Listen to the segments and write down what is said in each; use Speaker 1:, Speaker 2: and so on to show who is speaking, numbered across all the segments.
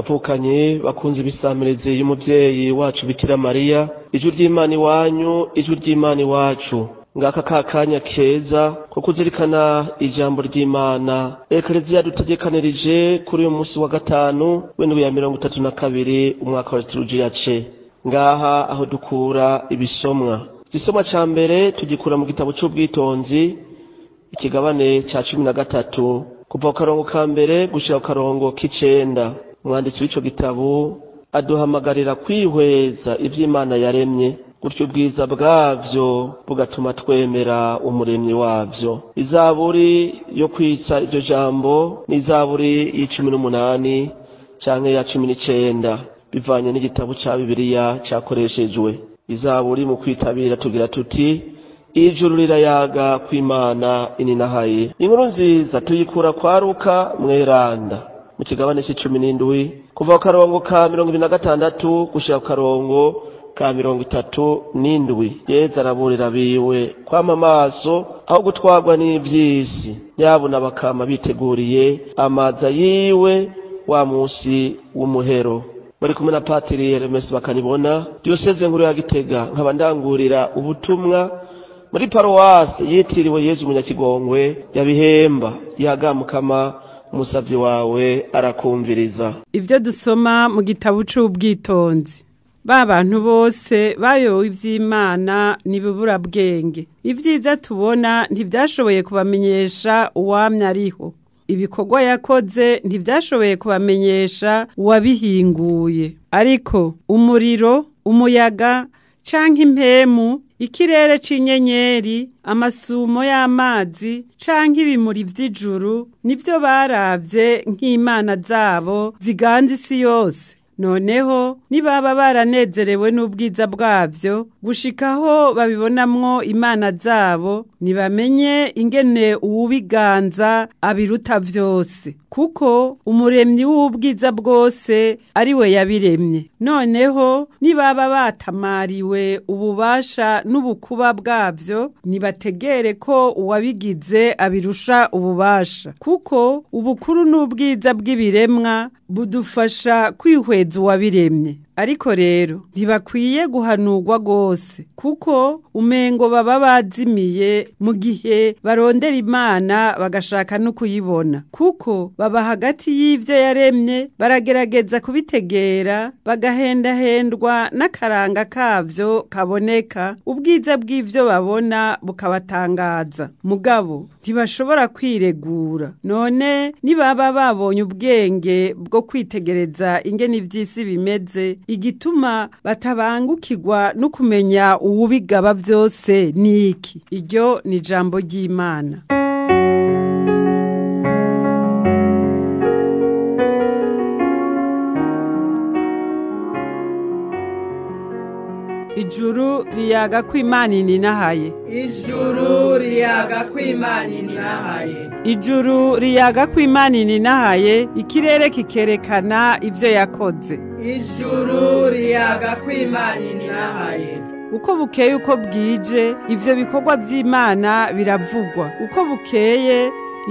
Speaker 1: Bavukanye bakunze ibisamereze y'umuvyeyi wacu Bikira Mariya, ijwi ry'Imana iwanyu, ijwi ry'Imana iwacu. Ngaka ka kanya keza ko kuzirikana ijambo ry'Imana Ekleziya dutegekanirije kuri uyu munsi wa gatanu w'indwi ya 32 umwaka wa liturujia C. Ngaha aho dukura ibisomwa. Igisomwa ca mbere tugikura mu gitabo c'ubwitonzi, ikigabane ca 13, kuva ku karongo ka mbere gushika ku karongo k'icenda. Umwanditsi w'ico gitabo aduhamagarira kwihweza ivy'Imana yaremye, gutyo ubwiza bwavyo bugatuma twemera umuremyi wavyo. Izaburi yo kwitsa iryo jambo ni izaburi y'18 canke ya 19, bivanye n'igitabo ca Bibiliya cakoreshejwe. Izaburi mu kwitabira tugira tuti: ijuru rirayaga kw'Imana ininahaye. Inkuru nziza tuyikura kwa Luka mweranda mu kigabane c'17, kuva ku karongo ka 26 gushika ku karongo ka 37. Yezu araburira biwe kwama amaso aho gutwarwa n'ivy'isi, yabona bakama biteguriye amaza yiwe wa musi w'umuhero. Bari kumwe na Patiri Hermes Bakanibona, Diocese nkuru ya Gitega, nkaba ndangurira ubutumwa muri paruwasi yitiriwe Yezu Munyakigongwe ya Bihemba. Yagamukama umusavyi wawe arakumviriza.
Speaker 2: Ibyo dusoma mu gitabo c'ubwitonzi. Ba bantu bose bayowe ivy'Imana n'ibiburabwenge. Ivyiza tubona ntivyashoboye kubamenyesha uwamye ariho. Ibikorwa yakoze ntivyashoboye kubamenyesha uwabihinguye. Ariko umuriro, umuyaga canke impemu, ikirere c'inyenyeri, amasumo y'amazi canke ibimuri vy'ijuru nivyo baravye nk'imana zabo ziganza isi yose. Noneho nibaba baranezerewe n'ubwiza bwavyo gushikaho babibonamwo imana zabo, nibamenye ingene uwubiganza abiruta vyose, kuko umuremyi w'ubwiza bwose ari we yabiremye. Noneho nibaba batamariwe ububasha n'ubukuba bwavyo, nibategere ko uwabigize abirusha ububasha, kuko ubukuru n'ubwiza bw'ibiremwa budufasha kwihweza uwabiremye. Ariko rero ntibakwiye guhanurwa rwose, kuko umengo baba bazimiye mu gihe barondera Imana bagashaka no kuyibona, kuko baba hagati y'ivyo yaremye, baragerageza kubitegera, bagahendahendwa n'akaranga kavyo kaboneka, ubwiza bw'ivyo babona bukabatangaza. Mugabo ntibashobora kwiregura. None nibaba babonye ubwenge bwo kwitegereza ingene ivy'isi bimeze, igituma batabangukirwa no kumenya uwubigaba vyose ni iki? Iryo ni ijambo ry'Imana. Ijuru riyaga kw'Imana ininahaye.
Speaker 3: Ijuru riyaga kw'Imana ininahaye.
Speaker 2: Ijuru riyaga kw'Imana ininahaye, ikirere kikerekana ivyo yakoze.
Speaker 3: Ijuru riyaga kw'Imana ininahaye.
Speaker 2: Uko bukeye uko bwije ivyo bikorwa vy'Imana biravugwa. Uko bukeye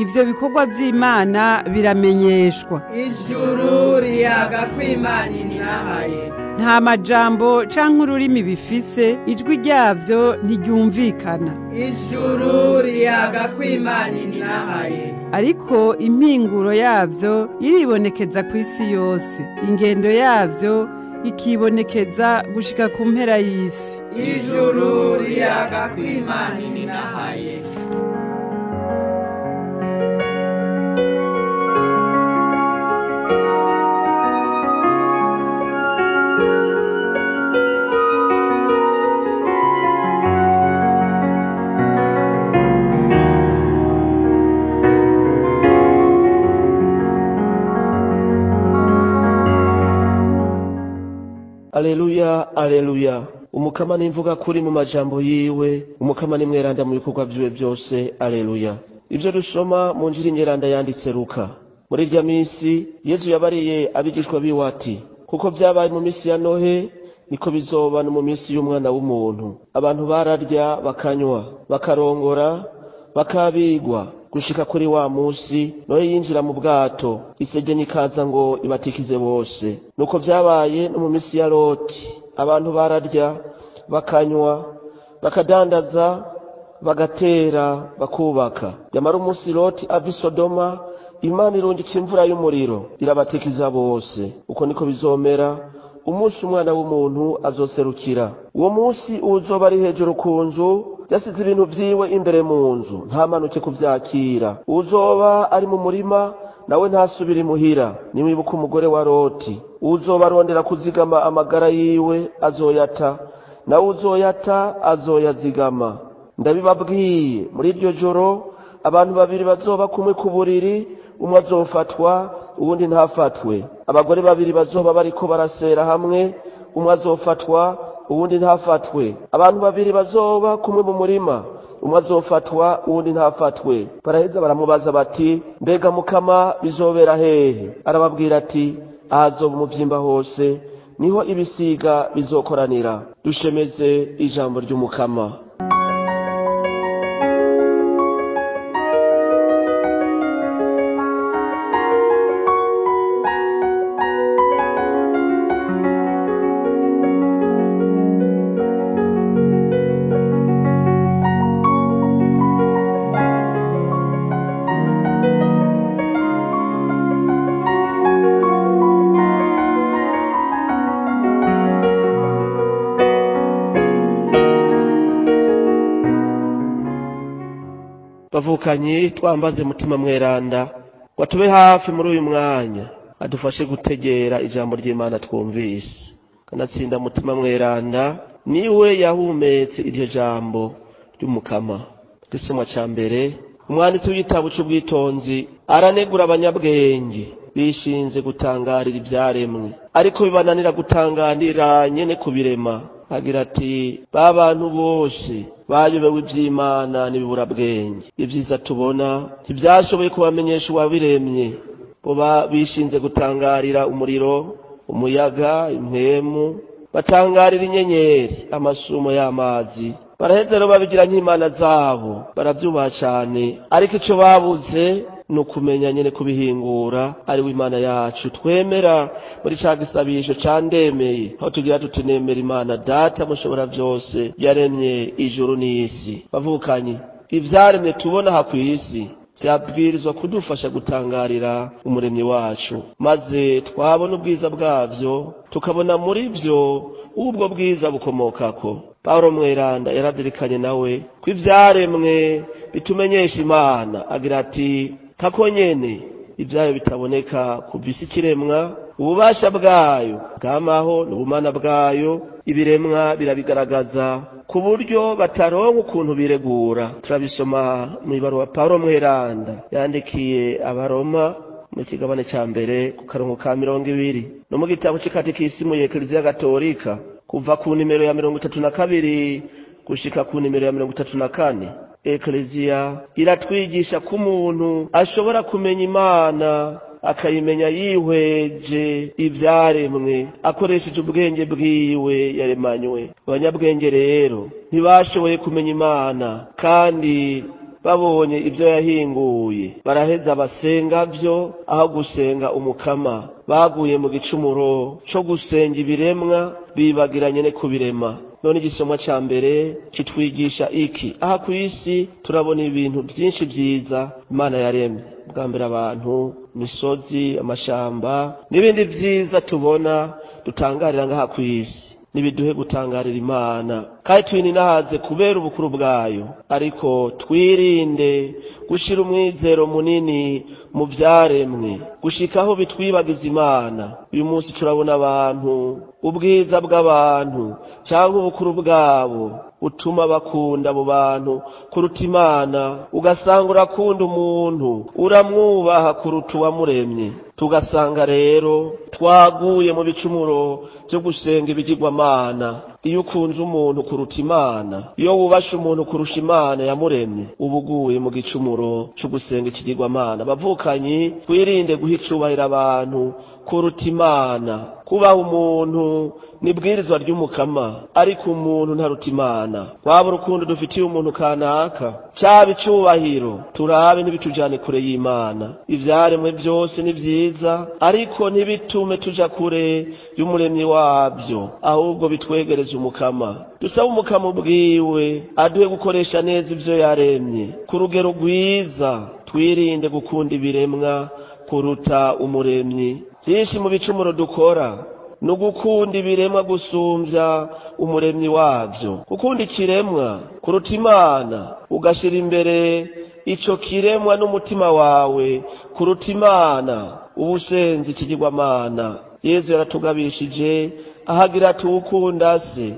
Speaker 2: ivyo bikorwa vy'Imana biramenyeshwa.
Speaker 3: Ijuru riyaga kw'Imana ininahaye.
Speaker 2: Nta majambo canke ururimi bifise, ijwi ryavyo ntiryumvikana.
Speaker 3: Ijuru riyaga kw'Imana ininahaye.
Speaker 2: Ariko impinguro yavyo iribonekeza kw'isi yose, ingendo yavyo ikibonekeza gushika ku mpera y'isi.
Speaker 3: Ijuru riyaga kw'Imana ininahaye.
Speaker 1: Aleluya, aleluya. Umukama nimvuga kuri mu majambo yiwe, umukama ni mweranda mu bikorwa vyiwe byose. Aleluya. Ivyo dusoma mu njiri nyeranda yanditse Luka. Muri irya minsi Yezu yabariye abigishwa biwe ati: kuko vyabaye mu minsi ya Nohe, niko bizoba no mu minsi y'umwana w'umuntu. Abantu bararya bakanywa, bakarongora, bakabigwa, Gushika kuri wa musi Noye yinjira mu bwato, isegenye ikaza ngo ibatikize bose. Nuko vyabaye no mu misi ya Loti, abantu bararya, bakanywa, bakadandaza, bagatera, bakubaka. Yamara umunsi Loti ava i Sodoma, Imana irungika imvura y'umuriro irabatikiza bose. Uko niko bizomera umunsi umwana w'umuntu azoserukira. Uwo munsi uwuzoba ari hejuru ku nzu yasize ibintu vyiwe imbere mu nzu, ntamanuke kuvyakira. Uwuzoba ari mu murima nawe ntasubire imuhira. Nimwibuka umugore wa Loti. Uwuzoba arondera kuzigama amagara yiwe azoyata, nawe uzoyata azoyazigama. Ndabibabwiye, muri iryo joro abantu babiri bazoba kumwe ku buriri, umwe azofatwa uwundi ntafatwe. Abagore babiri bazoba bariko barasera hamwe, umwe azofatwa uwundi ntafatwe. Abantu babiri bazoba kumwe mu murima, umwe azofatwa uwundi ntafatwe. Baraheza baramubaza bati, mbega Mukama bizobera hehe? Arababwira ati, ahazoba umuvyimba hose niho ibisiga bizokoranira. Dushemeze ijambo ry'Umukama. Bavukanyi, twambaze Mutima Mweranda ngo atube hafi muri uyu mwanya, adufashe gutegera ijambo ry'Imana twumvise. Kanatsinda Mutima Mweranda niwe yahumetse iryo jambo ry'Umukama. Igisomwa ca mbere, umwanditsi w'igitabo c'ubwitonzi aranegura abanyabwenge bishinze gutangarira ivyaremwe, ariko bibananira gutangarira nyene kubirema. Agira ati, ba bantu bose bayobewe ivy'Imana n'ibiburabwenge, ibyiza tubona ntivyashoboye kubamenyesha uwabiremye. Bo bishinze gutangarira umuriro, umuyaga, impwemu, batangarira inyenyeri, amasumo y'amazi. Baraheza rero babigira nk'imana zabo, baravyubaha cane, ariko ico babuze ni ukumenya nyene kubihingura, ari we Imana yacu twemera muri ca gisabisho candemeye, aho tugira tuti, nemera Imana Data mushobora vyose, yaremye ijuru n'isi. Bavukanyi, ivyaremye tubona aha kw'isi vyabwirizwa kudufasha gutangarira umuremyi wacu, maze twabona ubwiza bwavyo, tukabona muri vyo ubwo bwiza bukomokako. Paulo Mweranda yarazirikanye nawe ko ivyaremwe bitumenyesha Imana, agira ati, kako nyene ivyayo bitaboneka kuva isi ikiremwa, ububasha bwayo bwamaho n'ubumana bwayo, ibiremwa birabigaragaza ku buryo bataronka ukuntu biregura. Turabisoma mu ibaruwa Paulo Mweranda yandikiye Abaroma mu kigabane ca mbere ku karongo ka 20, no mu gitabo c'ikatikisimu y'Ekleziya Gatolika kuva ku nimero ya 32 gushika ku nimero ya 34. Ekleziya iratwigisha ko umuntu ashobora kumenya Imana akayimenya yihweje ivyaremwe, akoresheje ubwenge bwiwe yaremanywe. Abanyabwenge rero ntibashoboye kumenya Imana, kandi babonye ibyo yahinguye baraheza basenga vyo aho gusenga Umukama. Baguye mu gicumuro co gusenga ibiremwa, bibagiranye ne kubirema. None igisomwa ca mbere kitwigisha iki? Aha kw'isi turabona ibintu vyinshi vyiza Imana yaremye. Bwa mbere abantu, imisozi, amashamba n'ibindi vyiza tubona dutangarira ngaha kw'isi, nibiduhe gutangarira Imana, kandi twininahaze kubera ubukuru bwayo. Ariko twirinde gushira umwizero munini mu vyaremwe gushikaho bitwibagiza Imana. Uyu munsi turabona abantu, ubwiza bw'abantu cyangwa ubukuru bwabo utuma bakunda abo bantu kuruta Imana. Ugasanga urakunda umuntu, uramwubaha kuruta uwamuremye. Tugasanga rero twaguye mu bicumuro byo gusenga ibigirwamana. Iyo ukunze umuntu kuruta Imana, iyo wubashe umuntu kurusha Imana yamuremye, uba uguye mu gicumuro cyo gusenga ikigirwamana. Bavukanyi, twirinde guha icubahiro abantu kuruta Imana. Kubaha umuntu nibwirizwa ry'umukama, ariko umuntu ntaruta Imana. Waba urukundo dufitiye umuntu kanaka caba icubahiro, turabe ntibitujane kure y'Imana. Ivyaremwe vyose ni vyiza, ariko ntibitume tuja kure y'umuremyi wavyo, ahubwo bitwegereze umukama. Dusabe umukama ubwiwe aduhe gukoresha neza ivyo yaremye ku rugero rwiza, twirinde gukunda ibiremwa kuruta umuremyi. Vyinshi mu bicumuro dukora ni ugukunda ibiremwa gusumvya umuremyi wavyo. Gukunda ikiremwa kuruta Imana, ugashira imbere ico kiremwa n'umutima wawe kuruta Imana, uba usenze ikigirwamana. Yezu yaratugabishije ahagira ati uwukunda se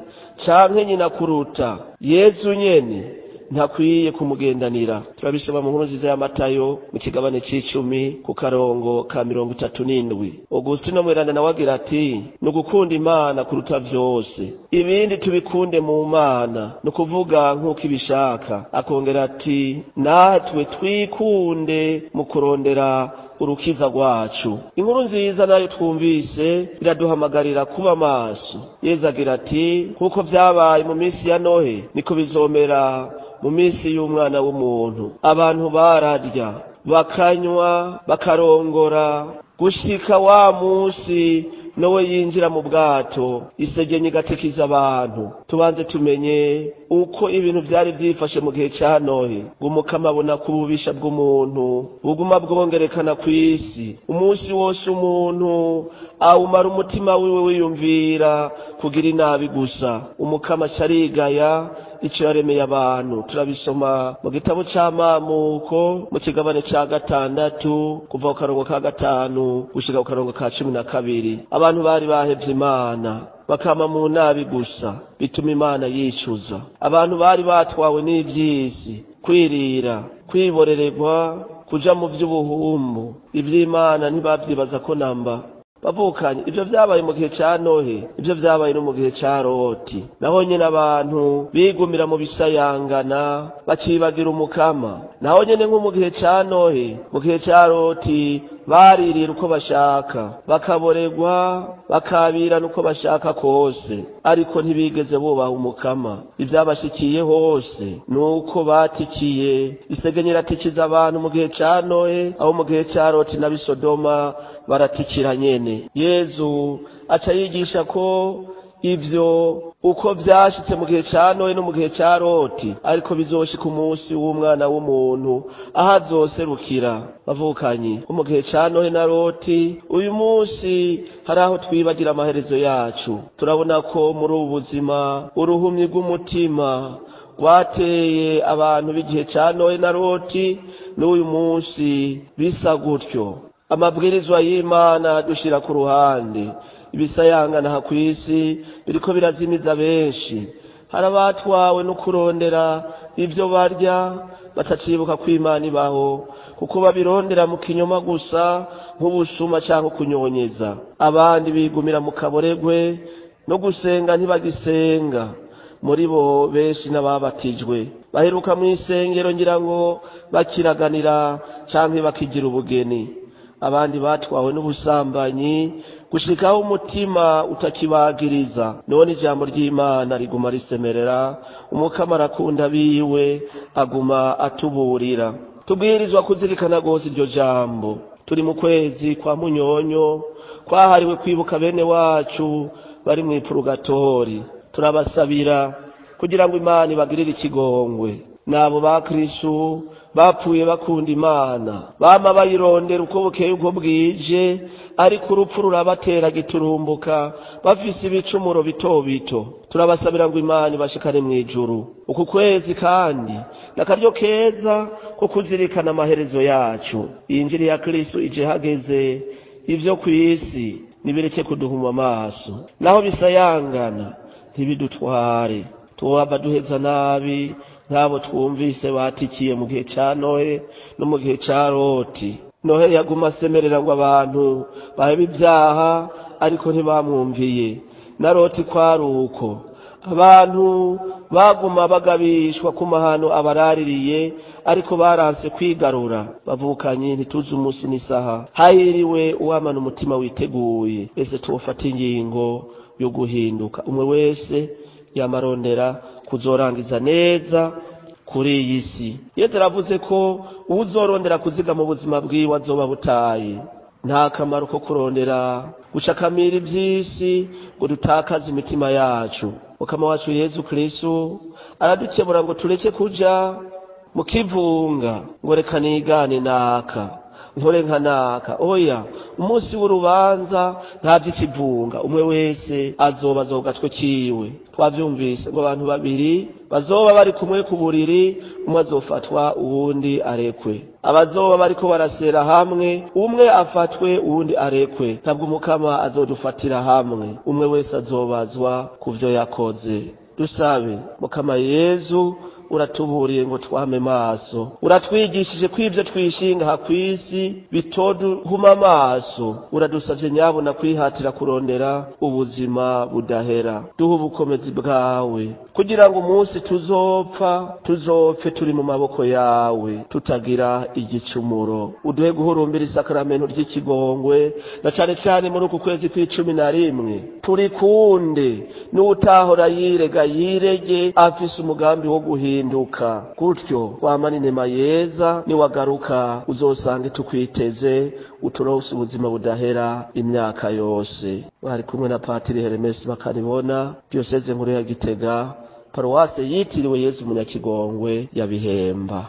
Speaker 1: canke nyina kuruta Yezu nyene ntakwiye kumugendanira. Turabisoma mu nkuru nziza ya Matayo mu kigabane c'icumi ku karongo ka 37. Augustino Mweranda nawe agira ati ni ugukunda Imana kuruta vyose, ibindi tubikunde mu Mana, ni ukuvuga nk'uko ibishaka. Akongera ati natwe twikunde mu kurondera urukiza rwacu. Inkuru nziza nayo twumvise iraduhamagarira kuba maso. Yezu agira ati kuko vyabaye mu minsi ya Nohe, niko bizomera mu minsi y'umwana w'umuntu. Abantu bararya, bakanywa, bakarongora, gushika wa munsi Nowe yinjira mu bwato, isegenye igatikiza abantu. Tubanze tumenye uko ibintu vyari vyifashe mu gihe ca Nohe. Umukama abona ko ububisha bw'umuntu buguma bwongerekana kw'isi. Umunsi wose umuntu awumara umutima wiwe wiyumvira kugira inabi gusa. Umukama acarigaya ico yaremeye abantu. Turabisoma mu gitabo c'Amamuko mu kigabane ca 6 kuva ku karongo ka 5 gushika ku karongo ka 12. Abantu bari bahevye Imana bakama mu nabi gusa, bituma Imana yicuza. Abantu bari batwawe n'ivyisi, kwirira, kwiborererwa, kuja mu vy'ubuhumbu, ivy'Imana ntibavyibaza ko namba. Bavukanye, ivyo vyabaye mu gihe ca Nohe, ivyo vyabaye no mu gihe ca Loti. Naho nyene abantu bigumira mu bisayangana, bacibagira umukama. Naho nyene nko mu gihe ca Nohe, mu gihe ca Loti, baririra uko bashaka, bakaboregwa, bakabirana uko bashaka kose, ariko ntibigeze bubaha umukama. Ivyabashikiye hose nuko batikiye. Isegenye iratikiza abantu mu gihe ca Nohe, aho mu gihe ca Loti n'ab'Isodoma baratikira nyene. Yezu aca yigisha ko ivyo uko vyashitse mu gihe ca Nohe no mu gihe ca Loti, ariko bizoshika umunsi w'umwana w'umuntu aho azoserukira. Bavukanyi, mu gihe ca Nohe na Loti, uyu munsi hari aho twibagira amaherezo yacu. Turabona ko muri ubu buzima uruhumyi rw'umutima rwateye abantu b'igihe ca Nohe na Loti, n'uyu munsi bisa gutyo. Amabwirizwa y'Imana dushira ku ruhande. Ibisayangana ha kw'isi biriko birazimiza benshi. Hari abatwawe no kurondera ivyo barya, batacibuka ko Imana ibaho, kuko babirondera mu kinyoma gusa, nk'ubusuma canke kunyonyeza. Abandi bigumira mu kaboregwe, no gusenga ntibagisenga. Muri bo benshi n'ababatijwe baheruka mw'isengero ngira ngo bakiraganira canke bakigira ubugeni. Abandi batwawe n'ubusambanyi gushikaho umutima utakibagiriza. None ijambo ry'Imana riguma risemerera, umukama arakunda biwe, aguma atuburira. Tubwirizwa kuzirikana gose iryo jambo. Turi mu kwezi kwa Munyonyo kwahariwe kwibuka bene wacu bari mw'ipurugatori. Turabasabira kugira ngo Imana ibagirire ikigongwe. Nabo ba Kristo bapfuye bakunda Imana, bama bayirondera uko bukeye uko bwije, ariko urupfu rurabatera giturumbuka, bafise ibicumuro bito bito. Turabasabira ngo Imana ibashikane mw'ijuru. Uku kwezi kandi nakaryo keza ko kuzirikana amaherezo yacu. Injiri ya Kristo ije hageze, ivyo kw'isi nibireke kuduhuma amaso, naho bisayangana ntibidutware. Tuwaba duheza nabi nk'abo twumvise batikiye mu gihe ca Nohe no mu gihe ca Loti. Nohe yaguma asemerera ngo abantu bahebe ibyaha, ariko ntibamwumviye. Na Loti kwari uko. Abantu Baguma bagabishwa ku mahano abaraririye, ariko baranse kwigarura. Bavukanye, ntituzi umunsi n'isaha. Hahiriwe uwamana umutima witeguye. Ese tuwufata ingingo yo guhinduka? Umwe wese yamarondera kuzorangiza neza kuri iyi si. Yezu aravuze ko uwuzorondera kuzigama ubuzima bwiwe azoba butaye. Nta kamaro ko kurondera gushakamira iby'isi ngo dutakaze imitima yacu. Mukama wacu Yezu Kristu aradukebura ngo tureke kuja mu kivunga, ngo reka nigane naka, nkore nka naka. Oya, umunsi w'urubanza nta by'ikivunga, umwe wese azoba azogatwe kiwe. Twavyumvise ngo abantu babiri bazoba bari kumwe ku buriri, umwe azofatwa uwundi arekwe. Abazoba bariko barasera hamwe, umwe afatwe uwundi arekwe. Ntabwo Umukama azodufatira hamwe, umwe wese azobazwa ku vyo yakoze. Dusabe. Mukama Yezu, uratuburiye ngo twame maso, uratwigishije ko ibyo twishinga aha ku isi bitoduhuma amaso. Uradusavye nyabuna kwihatira kurondera ubuzima budahera. Duha ubukomezi bwawe kugira ngo umunsi tuzopfa, tuzopfe turi mu maboko yawe, tutagira igicumuro. Uduhe guhurumbira isakaramento ry'ikigongwe, na cane cane muri uku kwezi kw'11. Turikunde, n'utahora yirega yirege afise umugambi wo guhinduka. Gutyo wamana inema yeza, niwagaruka uzosange tukwiteze, uturonse ubuzima budahera imyaka yose. Bari kumwe na Patiri Hermes Bakaribona, Diyoseze nkuru ya Gitega, paruwase yitiriwe Yezu Munyakigongwe ya Bihemba.